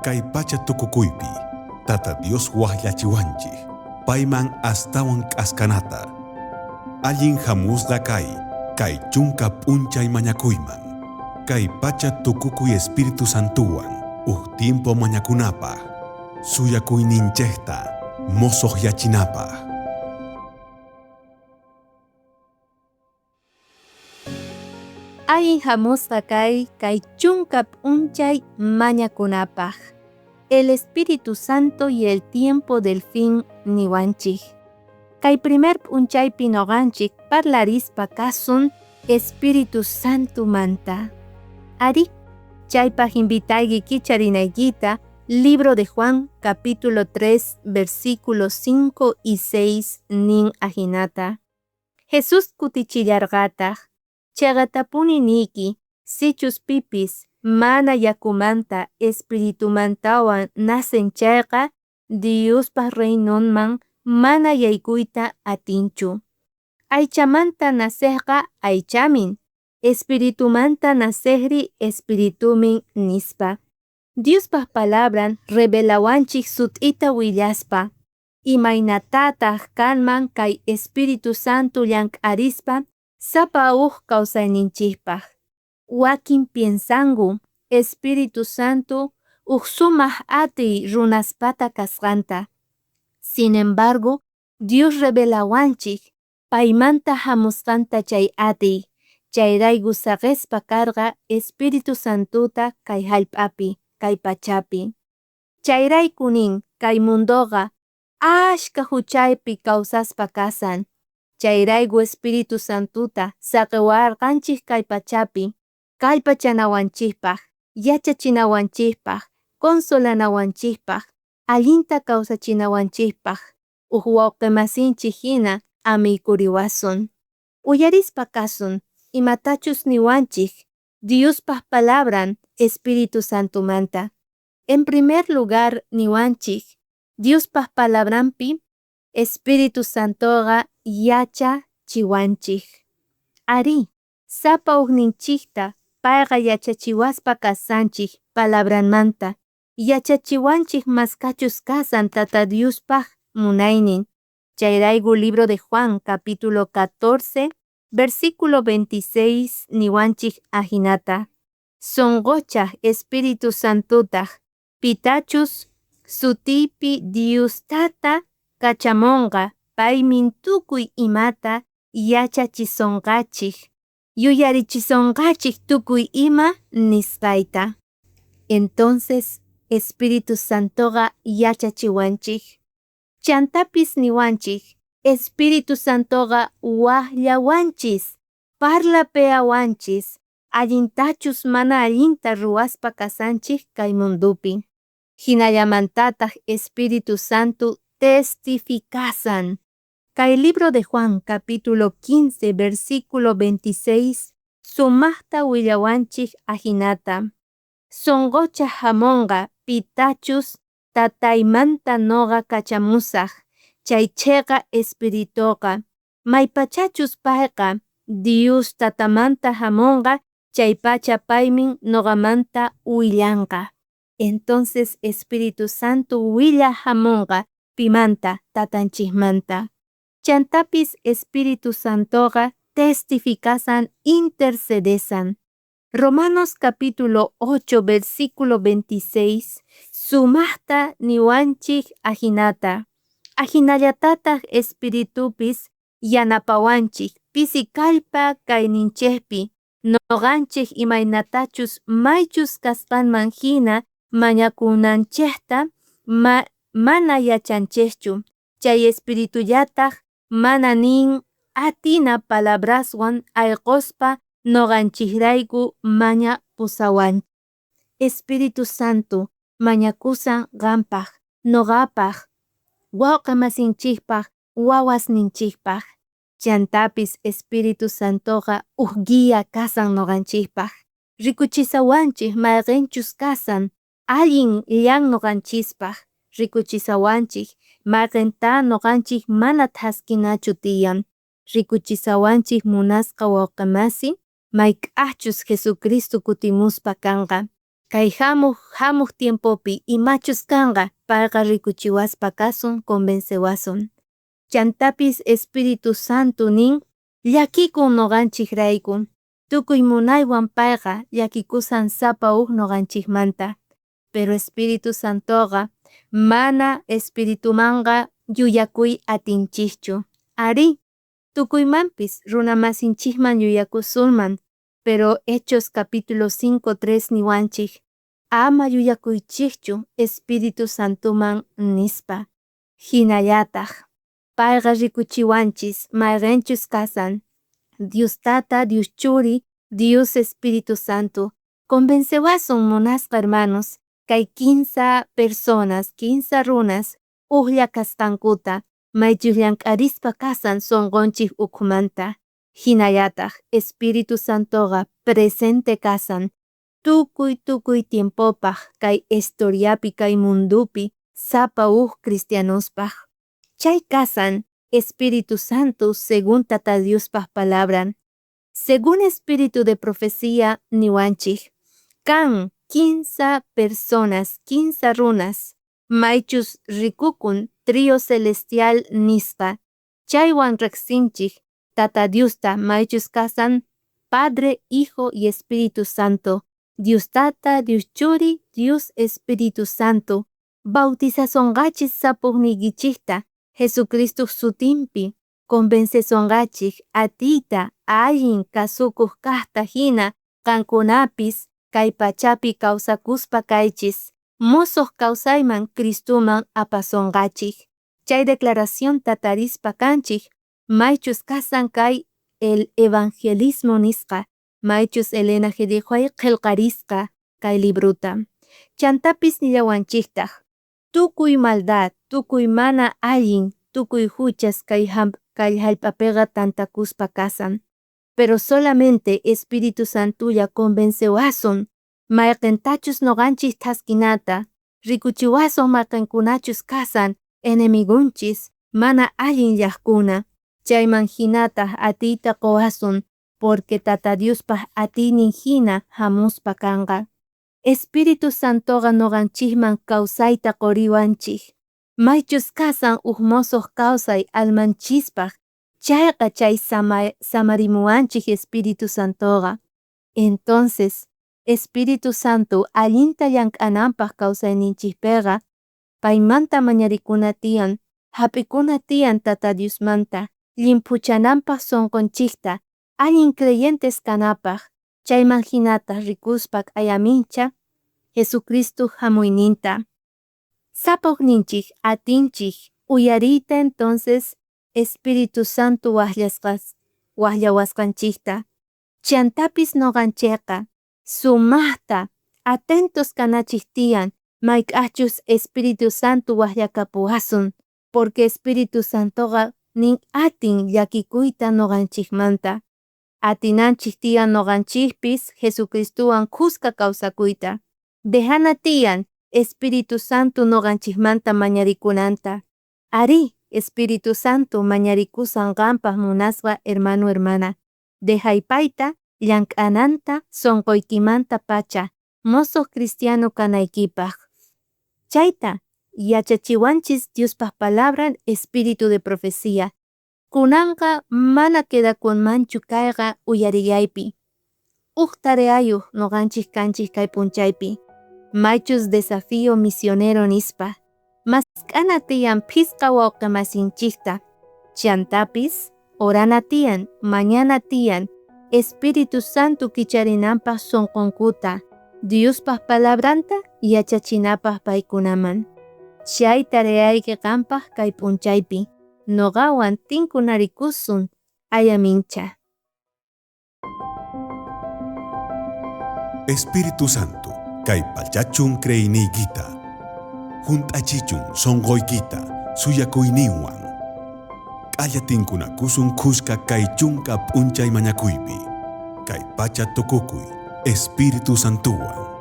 Kay pacha tukukuypi Tata Dios wajyachiwanchej payman astawan k'askanata. Allin jamusqa kay kay chunka p'unchay mañakuyman. Kay pacha tukukuy Espíritu Santowan uj tiempo mañakunapaj, suyakuyninchejta mosojyachinapaj. Allin hamusqa kay kay chunka p'unchay mañakunapaj. El Espíritu Santo y el tiempo del fin niwanchik. Kay primer p'unchaypi noqanchik parlarispa kasun Espíritu Santomanta. Arí, chaypaj invitayki kicharinaykita Libro de Juan capítulo 3 versículos 5 y 6 nin ajinata. Jesús kutichillarqataj, Cheqatapuni niyki, sichus pipis mana yakumanta espiritumantawan nacen chayqa, Diospa reinonman mana yaykuyta atinchu. Aychamanta nacejqa aychamin, espiritumanta nacejri espiritumin, nispa. Diospa palabran revelawanchej sut'ita willaspa, imaynatataj kanman kay Espíritu Santo llank'arispa sapa uj kawsayninchejpaj. Wakin piensanku Espíritu Santo uj sumaj atiy runaspata kasqanta. Sin embargo, Dios revelawanchej paymanta jamusqanta chay atiy, chayrayku saqespa karqa Espíritu Santota kay jallp'api, kay pachapi. Chayrayku nin kay mundoqa ashkha juchaypi kawsaspa kasan. Chayrayku Espíritu Santota saqewarqanchej kay pachapi, kallpachanawanchejpaj, yachachinawanchejpaj, consolanawanchejpaj, allinta kawsachinawanchejpaj, uj wawqe hina amikuriwasun. Uyarispa kasun imatachus niwanchej Diospa palabran Espíritu Santomanta. En primer lugar niwanchej Diospa palabranpi Espíritu Santoqa yachachiwanchej. Arí, sapa ujninchejta payqa yachachiwaspa kasanchej palabranmanta, yachachiwanchej maskachus kasan Tata Diospaj munaynin. Chayrayku libro de Juan capítulo 14 versículo 26 niwanchej ajinata. Sonqochaj Espíritu Santotaj pitachus sutiypi Dios Tata kachamonqa paymin tukuy imata yachachisonqachej, yuyarichisonqachej tukuy ima nisqayta. Entonces Espíritu Santoqa yachachiwanchej. Chantapis niwanchej Espíritu Santoqa wajllawanchis, parlapeawanchis, allintachus mana allinta ruwaspa kasanchej kay mundopi. Jinallamantataj Espíritu Santo testificasan. Kay libro de Juan capítulo 15 versículo 26 sumajta willawanchej ajinata. Sonqochaj jamonqa pitachus tataymanta noqa kachamusaj, chay cheqa Espiritoqa, maypachachus payqa Dios tatamanta jamonqa chaypacha paymin noqamanta willanqa. Entonces Espíritu Santo willa jamonqa pimanta tatanchejmanta. Chantapis Espíritu Santoqa testificasan intercedesan. Romanos capítulo 8 versículo 26 sumajta niwanchej ajinata. Ajinallatataj Espiritupis yanapawanchej pisi kallpa kayninchejpi noqanchej imaynatachus maychus kasqanman hina mañakunanchejta mana yachanchejchu. Chay Espiritullataj mana nin atina palabraswan ayqospa noqanchejrayku mañapusawanchej. Espíritu Santo mañakusan qanpaj, noqapaj, wawqe masinchejpaj, wawasninchejpaj. Chantapis Espíritu Santoqa uj guía kasan noqanchejpaj. Rikuchisawanchej mayqenchus kasan allin llan noqanchispaj. Rikuchisawanchej mayqenta noqanchej mana thaskinachu tiyan. Rikuchisawanchej munasqa wawqe masi mayk'ajchus Jesucristo kutimuspa kanqa. Kay hamuq hamuq tiempopi imachus kanqa payqa rikuchiwaspa kasun, convencewasun. Chantapis Espíritu Santo nin llakikun noqanchijrayku, tukuy munaywan payqa llakikusan sapa uj noqanchijmanta. Pero Espíritu Santoqa mana espiritumanqa yuyakuy atinchijchu. Arí, tukuymanpis runamasinchijman yuyakusunman, pero Hechos capítulo 5, 3 niwanchij, ama yuyakuychijchu Espíritu Santoman nispa. Jinallataj payqa rikuchiwanchis mayqenchus kasan Dios Tata, Dios Churi, Dios Espíritu Santo. Convencewasun munasqa hermanos, kay kinsa personas, kinsa runas ujlla kasqankuta, maychus llank'arispa kasan sonqonchik ukhumanta. Jinallataj Espíritu Santoqa presente kasan tukuy tukuy tiempopaj kay historiapi kay mundupi sapa uj cristianospaj. Chay kasan Espíritu Santo según Tata Diospaj palabran. Según Espíritu de profecía niwanchij, kan kinsa personas, kinsa runas, maychus rikukun trío celestial nispa, chaywan rejsinchij Tata Diosta maychus kasan Padre, Hijo y Espíritu Santo. Dios Tata, Dios Churi, Dios Espíritu Santo. Bautizasonqachis sapujniykichijta Jesucristo sutinpi, convencesonqachij atiyta allin kasukuq kajta hina qankunapis kay pachapi kawsakuspa kaychis, mosoq kawsayman Cristoman apasonqachij. Chay declaración tatarispa kanchij maychus kasan kay el evangelismo nisqa, maychus Elena G. de White qhelqarisqa kay libruta. Chantapis nillawanchijtaj, tukuy maldad, tukuy mana allin, tukuy huchas kay kay hallp'apiqa tantakuspa kasan. Pero solamente Espíritu Santulla convencewasun mayqentachus noqanchis thaskinata, rikuchiwasun mayqenkunachus kasan enemigunchis mana allin llaqkuna, chayman hinataq atiyta qowasun porque Tata Diospaj atiynin hina hamuspa kanqa. Espíritu Santoqa noqanchikman kawsayta qoriwanchik. Maychus kasan uj mosoq kawsay almanchispaj, chayqa chay samarimuwanchik Espíritu Santoqa. Entonces, Espíritu Santo allinta llank'ananpaj kawsayninchikpiqa, paymanta mañarikuna tiyan, hap'ikuna tiyan Tata Diosmanta, llimphuchananpaj sonqonchikta, allin creyentes kanapaj, chayman hinata rikuspa k'ayamincha Jesucristo hamuyninta. Sapa ujninchik atinchik uyariyta entonces Espíritu Santo wajllasqas wajllawasqanchikta. Chantapis noqanchikqa sumaqta atentos kanachik tiyan mayk'ajchus Espíritu Santo wajllakapuwasun, porque Espíritu Santoqa nin atin llakikuyta noqanchikmanta. Atinanchik tiyan noqanchikpis Jesucristowan khuska kawsakuyta. Dejana tiyan Espíritu Santo noqanchikmanta mañarikunanta. Arí, Espíritu Santo mañarikusan qanpaj munasqa hermano hermana. Dejay payta llank'ananta sonqoykimanta pacha mosoq cristiano kanaykipaj. Chayta yachachiwanchis Diospaj palabran Espíritu de profecía. Kunanqa mana quedakunmanchu kayqa uyariyaypi. Uj tareayuq noqanchik kanchik kay p'unchaypi. Maychus desafío misionero nispa. Mask'ana tiyan phisqa wawqimasinchikta. Chantapis orana tiyan, mañana tiyan, Espíritu Santo kicharinanpaj sonqonkuta, Diospaj palabranta yachachinapaj paykunaman. Chay tareayki qanpaj kay p'unchaypi. Noqawan tinkunarikusun ayamincha. Espíritu Santo, kay pachachun creeyniykita, hunt'achichun sonqoykita suyakuyninwan. K'alla tinkunakusun khuska kay chunka p'unchay mañakuypi. Kay pacha tukukuy Espíritu Santowan.